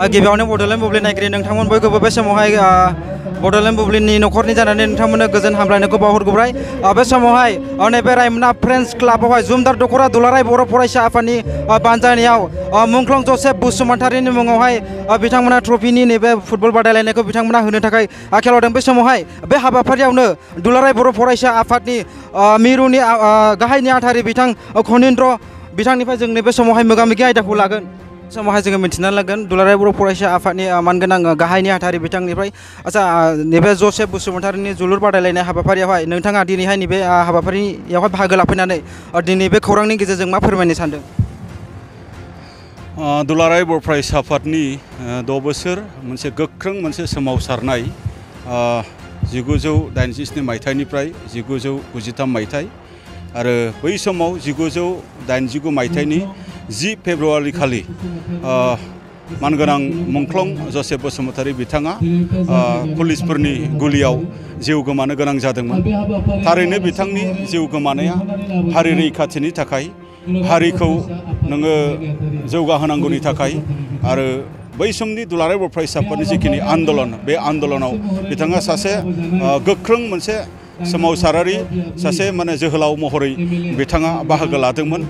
गिबियावनो बड'लेण्ड बुब्लि नायगिरि नोंथांमोन बयखौबो बे समावहाय बड'लेण्ड बुब्लिनि न'खरनि जानानै नोंथांमोननो गोजोन हामलायनायखौ बावहरग्रोबाय। बे समावहाय नैबे रायमना फ्रेन्ड्स क्लाबावहाय जुमदार दख'रा दुलाराय बर' फरायसा आफादनि बानजायनायाव मुंख्लं जसेफ बसुमतारिनि मुङावहाय बिथांमोना ट्रफिनि नैबे फुटबल बादायलायनायखौ बिथांमोना होनो थाखाय आखायाव लादों। बे समावहाय बे हाबाफारियावनो दुलाराय बर' फरायसा आफादनि मिरुनि गाहाय नेहाथारि बिथां खनिन्द्र बिथांनिफ्राय जों नैबे समावहाय मोगा-मोगि आयदाखौ लागोन। समावहाय जोङो मिन्थिना लागोन दुलाराय बर' फरायसा आफादनि मानगोनां गाहाय नेहाथारि बिथांनिफ्राय। आच्चा, नैबे जसेफ बसुमतारिनि जोलुर बादायलायनाय हाबाफारियावहाय नोंथाङा दिनैहाय नैबे हाबाफारियावहाय बाहागो लाफैनानै दिनै बे खौरांनि गेजेरजों मा फोरमायनो सानदों? दुलाराय बर' फरायसा आफादनि 6 बोसोर मोनसे गोख्रों मोनसे सोमावसारनाय 1987 मायथाइनिफ्राय 1993 मायथाइ आरो बै समाव 1989 मायथाइनि 10 फेब्रुवारि खालि मानगोनां मुंख्लं जसेफ बसुमतारि बिथाङा पुलिसफोरनि गुलियाव जिउ गोमानो गोनां जादोंमोन। थारैनो बिथांनि जिउ गोमानाया हारि रैखाथिनि थाखाय, हारिखौ नोङो जौगाहोनांगौनि थाखाय आरो बै समनि दुलाराय बर' फरायसा आफादनि जिखिनि आन्दलन, बे आन्दलनाव बिथाङा सासे गोख्रों मोनसे सोमावसारारि सासे जोहोलाव महरै बिथाङा बाहागो लादोंमोन।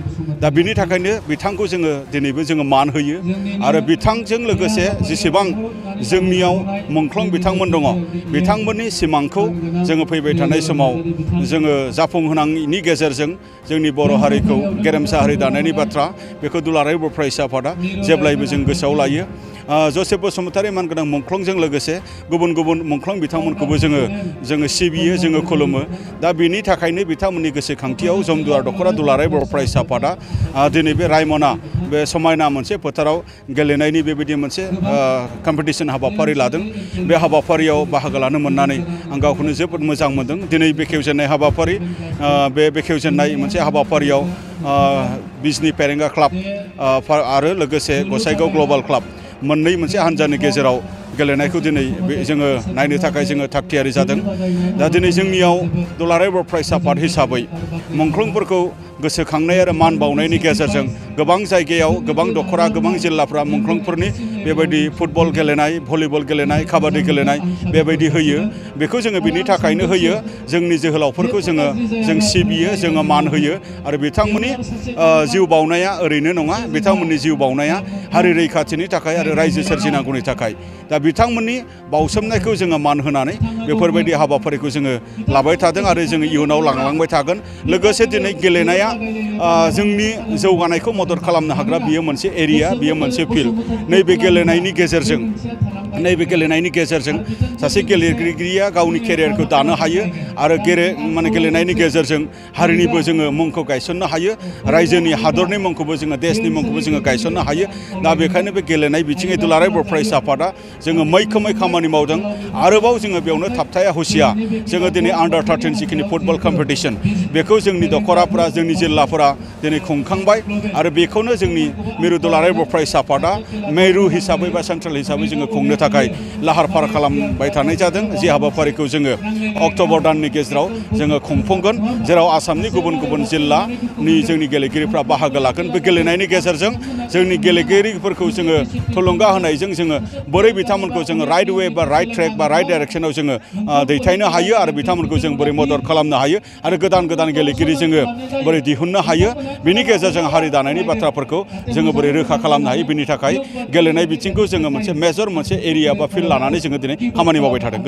दा बिनि थाखायनो बिथांखौ जोङो दिनैबो जोङो मान होयो आरो बिथांजों लोगोसे जेसेबां जोंनियाव मुंख्लं बिथांमोन दङ, बिथांमोननि सिमांखौ जोङो फैबाय थानाय समाव जोङो जाफुंहोनायनि गेजेरजों जोंनि बर' हारिखौ गेरेमसा हारि दानायनि बाथ्रा, बेखौ दुलाराय बर' फरायसा आफादा जेब्लायबो जों गोसोआव लायो। जसेफ बसुमतारि मानगोनां मुंख्लंजों लोगोसे गुबुन गुबुन मुंख्लं बिथांमोनखौबो जोङो सिबियो, जोङो खुलुमो। दा बिनि थाखायनो बिथांमोननि गोसोखांथियाव जमदुवार दख'रा दुलाराय बर' फरायसा आफादा दिनै बे रायमना बे समायना मोनसे फोथाराव गेलेनायनि बेबायदि मोनसे कम्पिटिसन हाबाफारि लादों। बे हाबाफारियाव बाहागो लानो मोननानै आं गावखौनो जोबोद मोजां मोनदों। दिनै बेखेवजेननाय हाबाफारि, बे बेखेवजेननाय मोनसे हाबाफारियाव बिजनि फेरेंगा क्लाब आरो लोगोसे गसाइगाव ग्लबेल क्लाब मोननै मोनसे हान्जानि गेजेराव गेलेनायखौ दिनै जोङो नायनो थाखाय जोङो थागथियारि जादों। दा दिनै जोंनियाव दुलाराय बर' फरायसा आफाद हिसाबै मुंख्लंफोरखौ गोसोखांनाय आरो मान बावनायनि गेजेरजों गोबां जायगायाव, गोबां दख'रा, गोबां जिल्लाफ्रा मुंख्लंफोरनि बेबायदि फुटबल गेलेनाय, भलिबल गेलेनाय, काबादि गेलेनाय बेबायदि होयो। बेखौ जोङो बिनि थाखायनो होयो, जोंनि जोहोलावफोरखौ जों सिबियो, जोङो मान होयो आरो बिथांमोननि जिउ बावनाया ओरैनो नङा, बिथांमोननि जिउ बावनाया हारि रैखाथिनि थाखाय आरो रायजो सोरजिनांगौनि थाखाय। दा बिथांमोननि बावसोमनायखौ जोङो मान होनानै बेफोरबायदि हाबाफारिखौ जोङो लाबाय थादों आरो जोङो इयुनाव लांलांबाय थागोन। लोगोसे दिनै गेलेनाया जोंनि जौगानायखौ मदद खालामनो हाग्रा बियो मोनसे एरिया, बियो मोनसे फिल्ड। नैबे गेलेनायनि गेजेरजों सासे गेलेगिरिया गावनि केरियारखौ दानो हायो आरो गेलेनायनि गेजेरजों हारिनिबो जोङो मुंखौ गायसननो हायो, रायजोनि हादरनि मुंखौबो जोङो, देशनि मुंखौबो जोङो गायसननो हायो। दा बेखायनो बे गेलेनाय बिथिङै दुलाराय बर' फरायसा आफादा जोङो मैखोमै खामानि मावदों। आरोबाव जोङो बेयावनो थाबथाया हुसिया जोङो दिनै आन्डार 13 जिखिनि फुटबल कम्पिटिसन, बेखौ जोंनि दख'राफोरा, जोंनि जिल्लाफोरा दिनै खुंखांबाय आरो बेखौनो जोंनि मिरु दुलाराय बर' फरायसा आफादा मिरु हिसाबै बा सेन्ट्रेल हिसाबै जोङो खुंनो थाखाय लाहार फाहार खालामबाय थानाय जादों। जि हाबाफारिखौ जोङो अक्ट'बर दाननि गेजेराव जोङो खुंफुंगोन, जेराव आसामनि गुबुन गुबुन जिल्लानि जोंनि गेलेगिरिफ्रा बाहागो लागोन। बे गेलेनायनि गेजेरजों जोंनि गेलेगिरिफोरखौ जोङो थुलुंगा होनायजों जोङो बोरै बिथांमोनखौ जोङो राइट वे बा राइट ट्रेक बा राइट डाइरेक्सनाव जोङो दैथायनो हायो आरो बिथांमोनखौ जों बोरै मदद खालामनो हायो आरो गोदान गोदान गेलेगिरि जोङो बोरै दिहुननो हायो, बिनि गेजेरजों हारि दानायनि बाथ्राफोरखौ जोङो बोरै रोखा खालामनो हायो, बिनि थाखाय गेलेनाय बिथिंखौ जोङो मोनसे मेजर मोनसे एरिया बा फिल्ड लानानै जोङो दिनै खामानि मावबाय थादों।